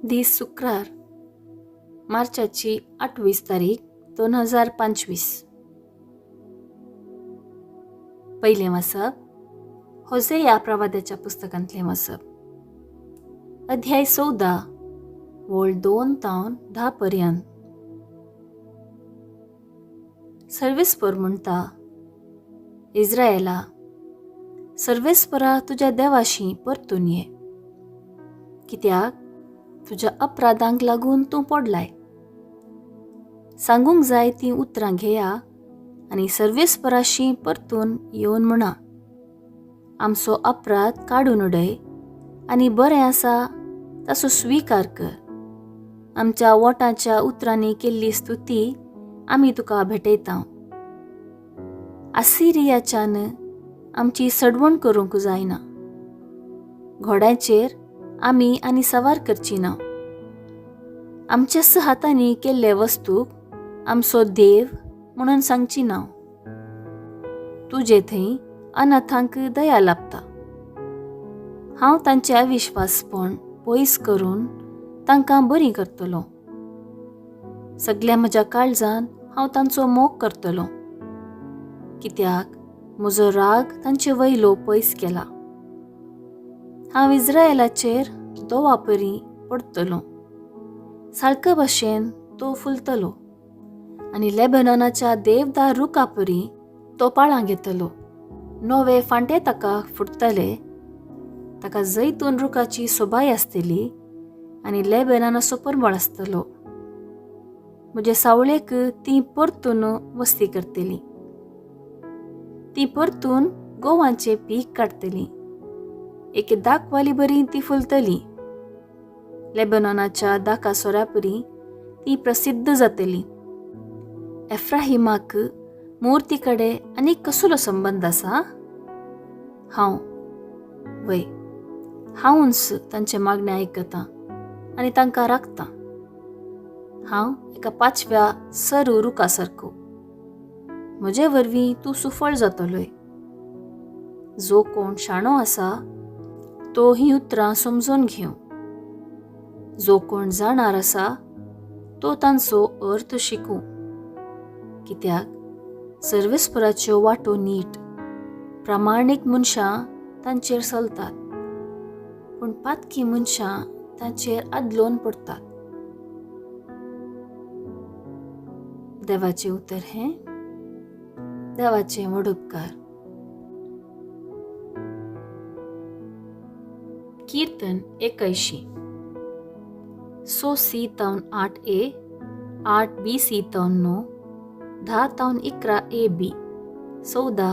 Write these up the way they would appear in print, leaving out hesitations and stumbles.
दीस शुक्रार, मार्चाची 28 तारीख 2025. पयलें वाचप होजेया प्रवाद्याच्या पुस्तकांतलें वाचप, अध्याय 14 वळ 2 तावन 10 पर्यंत. सर्वेस्पर म्हणटा, इस्रायला, सर्वेस्परा तुज्या देवाशी परतून ये, कित्याक तुज्या अपराधांक लागून तूं पडलाय. सांगूंक जाय तीं उतरां घेया आनी सर्वेस्पराशी परतून येवन म्हणा, आमचो अपराध काडून उडय आनी बरें आसा ताचो स्विकार कर. आमच्या वोटाच्या उतरांनी केल्ली स्तुती आमी तुका भेटयता. आसिरियाच्यान आमची सडवण करूंक जायना, घोड्याचेर आमी आनी सवार करची ना. आमच्याच हातांनी केल्ले वस्तूक आमचो देव म्हणून सांगची ना. तुजे थंय अनाथांक दया लाभता. हांव तांचे अविश्वासपण पयस करून तांकां बरी करतलो. सगल्या म्हज्या काळजान हांव तांचो मोग करतलो, कित्याक म्हजो राग तांचे वयलो पयस केला. हांव इस्रायलाचेर दोवा परी पडतलो, साळका भशेन तो फुलतलो आनी लेबनॉनाच्या देवदार रुखा परी तो पाळां घेतलो. नवे फांटे ताका फुटतले, ताका जैतून रुखाची सोबाय आसतली आनी लेबेनानाचो परमळ आसतलो. म्हजे सावळेक ती परतून वस्ती करतली, ती परतून गोवांचें पीक काडटली. एके दाखवाली बरी ती फुलतली, लेबनॉनाच्या दाका सोऱ्यापरी ती प्रसिद्ध जातली. एफ्राहिमाक मुर्ती कडेन आनी कसलो संबंद आसा? हांव वय हांवूच तांचें मागणें आयकतां आनी तांकां राखतां. हांव एका पांचव्या सरू रुखा सारको, म्हजे वरवीं तूं सुफळ जातलोय. जो कोण शाणो आसा तो ही उतरां समजून घेवं, जो कोण जाणार आसा तो तांचो अर्थ शिकूं. कित्याक सर्वेस्पराच्यो वाटो नीट, प्रामाणीक मनशां तांचेर चलतात, पूण पातकी मनशां तांचेर आदलोवन पडटात. देवाचें उतर हें देवाचें व्हड उपकार. कीर्तन 81, 6 C तावन 8 A, 8 B C तावन 9, 10 तावन 11 A B, 14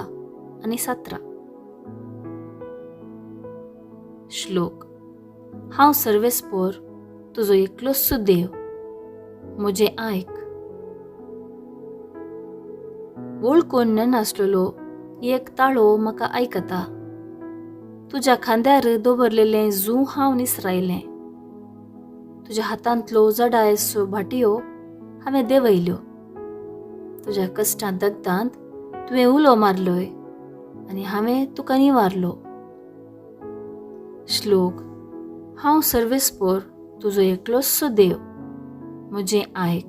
आनी 17. श्लोक. हांव सर्वेस्पोर तुजो एकलोच देव, म्हजें आयक. वळखून नासलेलो एक ताळो म्हाका आयकता. तुज्या खांद्यार दवरलेलें जू हांव निसरायलें, तुज्या हातांतलो जडायसो भाटयो हांवें देंवयल्यो. तुज्या कश्टां दगदांत तुवें उलो मारलोय आनी हांवें तुका निवारलो. श्लोक. हांव सर्वेस्पोर तुजो एकलोच देव, म्हजें आयक.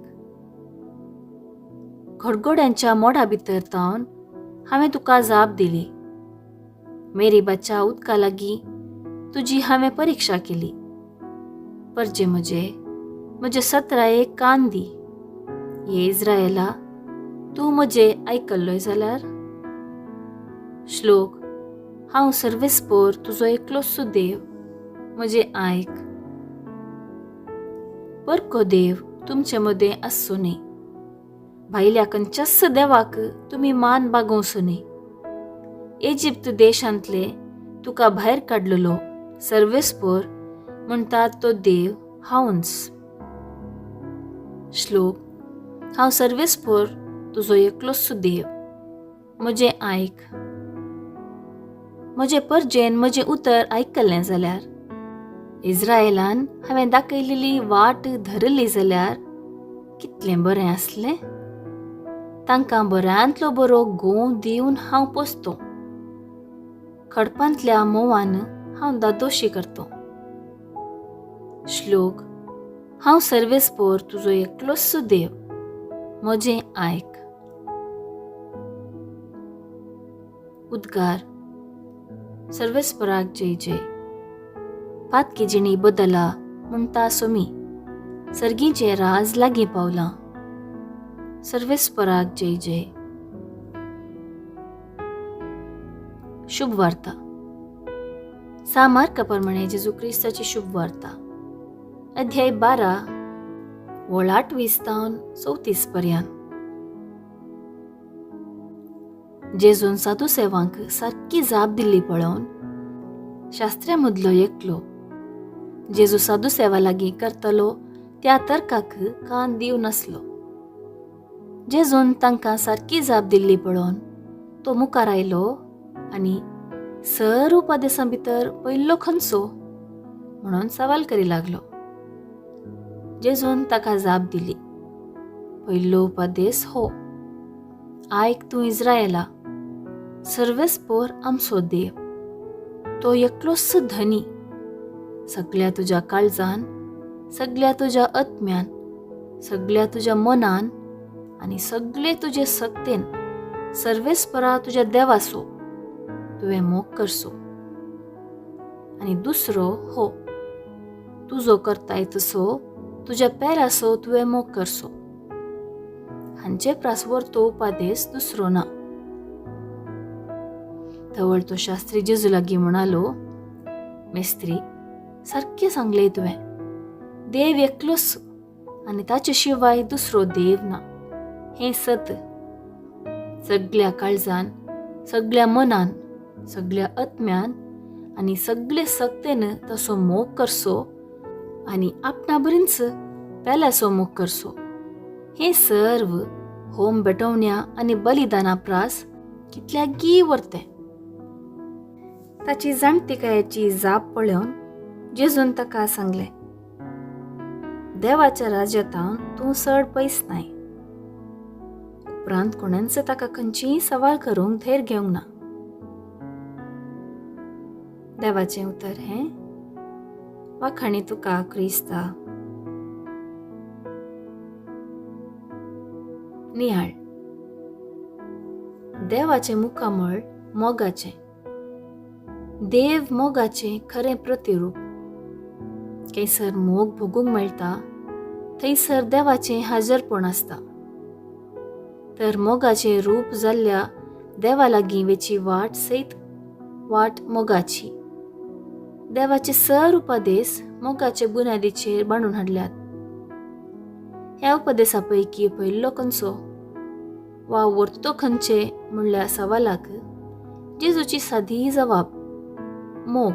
घडघड्यांच्या मोडा भितर तावन हांवें तुका जाप दिली, मेरीबाच्या उदका लागीं तुजी हांवें परिक्षा केली. परजे म्हजे म्हजे सत्राये कान दी, हे इस्रायला तूं म्हजें आयकल्लोय जाल्यार. श्लोक. हांव सर्वेस्पोर तुजो एकलोच देव, म्हजें आयक. परको देव तुमचे मदें आसचो न्ही, भायल्या खंयच्याच देवाक तुमी मान बागोवचो न्ही. इजिप्त देशांतले तुका भायर काडलेलो सर्वेस्पोर म्हणटा तो देव हांवूच. श्लोक. हांव सर्वेस्पोर तुजो एकलोच देव, म्हजें आयक. म्हजे परजेन म्हजें उतर आयकल्लें जाल्यार, इस्रायलान हांवें दाखयलेली वाट धरली जाल्यार कितलें बरें आसलें. तांकां बऱ्यांतलो बरो गोंव दिवन हांव पोसतो, खडपांतल्या मोवान हांव दादोशी करतो. श्लोक. हांव सर्वेस्पोर तुजो एकलोच देव, म्हजें आयक. उद्गार. सर्वेस्पराक जय जय. पातकी जिणी बदला म्हणटा सोमी, सर्गीचें राज लागीं पावलां. सर्वेस्पराक जय जय. शुभ वार्ता. सा मार्का प्रमाणे जेजू क्रिस्ताची शुभ वार्ता, अध्याय 12 वळ 28 तावन 34 पर्यंत. जेजून साधुसेवांक सारकी जाप दिल्ली पळोवन शास्त्र्या मदलो एकलो जेजू साधुसेवा लागीं करतलो त्या तर्काक कान दिव नासलो. जेजून तांकां सारकी जाप दिल्ली पळोवन तो मुखार आयलो आनी सर उपदेसां भितर पयलो खंयचो म्हणून सवाल करी लागलो. जेजून ताका जाप दिली, पयलो उपदेस हो, आयक तूं इस्रायला, सर्वेस्पोर आमचो देव, तो एकलोच धनी. सगल्या तुज्या काळजान, सगल्या तुज्या आत्म्यान, सगल्या तुज्या मनान आनी सगळे तुजे सक्तेन सर्वेस्परा तुज्या देवासो तुवें मोग करसो. आनी दुसरो हो, तुजो करताय तसो तुज्या पेरासो तुवें मोग करसो. हांचे प्रासवर तो उपादेस दुसरो ना. तवळ तो शास्त्री जेजू लागीं म्हणालो, मेस्त्री, सारकें सांगलें तुवें, देव एकलोच आनी ताचे शिवाय दुसरो देव ना, हें सत. सगल्या काळजान, सगल्या मनान, सगल्या आत्म्यान आनी सगळे सक्तेन तसो मोग करसो आनी आपणा बरींच पेल्याचो मोग करसो. हें सर्व होम भेटवण्या आनी बलिदाना प्रास कितल्यागी वरतें. ताची जाणतिकायेची जाप पळोवन जेजून ताका सांगलें, देवाच्या राज्यातावन तूं चड पयस नाय. उपरांत कोणेंच ताका खंयचीय सवाल करूंक धैर्य घेवंक ना. देवाचें उतर हें. वाखाणी तुका क्रिस्ता. निहाळ. देवाचें मुखामळ मोगाचें. देव मोगाचें खरें प्रतिरूप. थंयसर मोग भोगूंक मेळटा थंयसर देवाचें हाजरपण आसता. तर मोगाचें रूप जाल्ल्या देवा लागीं वेची वाट सयत वाट मोगाची. देवाचे सर उपदेस मोगाचे बुन्यादीचेर बांदून हाडल्यात. ह्या उपदेसा पैकी पयलो खंयचो वा वरतो खंयचे म्हणल्या सवालाक जेजूची सादी जबाब मोग.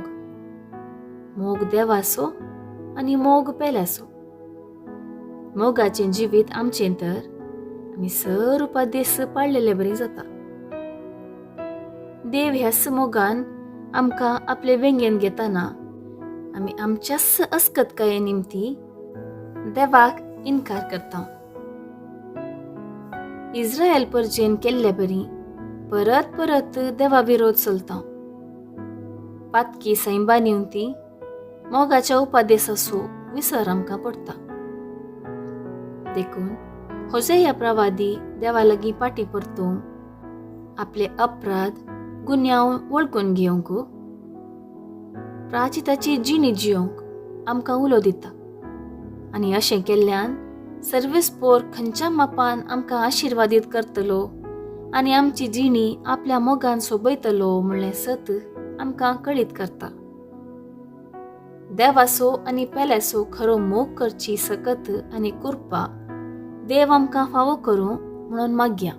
मोग देवाचो आनी मोग पेल्याचो. मोगाचें जिवीत आमचें तर आमी सर उपदेस पाळलेले बरी जाता. देव ह्याच मोगान आमकां आपले वेंगेन घेतना आमी आमच्याच अस्कतकाये निमती देवाक इनकार करता. इस्रायल परजेन केल्ले बरी परत परत देवा विरोध चलता. पातकी सैंबा निमती मोगाच्या उपदेसाचो विसर आमकां पडटा. देखून होजे ह्या प्रवादी देवा लागीं पाटी परतूंक, आपले अपराध गुन्यांव वळखून घेवंक, प्राचिताची जिणी जियोंक आमकां उलो दिता. आनी अशें केल्ल्यान सर्वेस्पोर खंयच्या मापान आमकां आशिर्वादीत करतलो आनी आमची जिणी आपल्या मोगान सोबयतलो म्हणलें सत आमकां कळीत करता. देवाचो आनी पेल्याचो खरो मोग करची सकत आनी कृपा देव आमकां फावो करूं म्हणून मागया.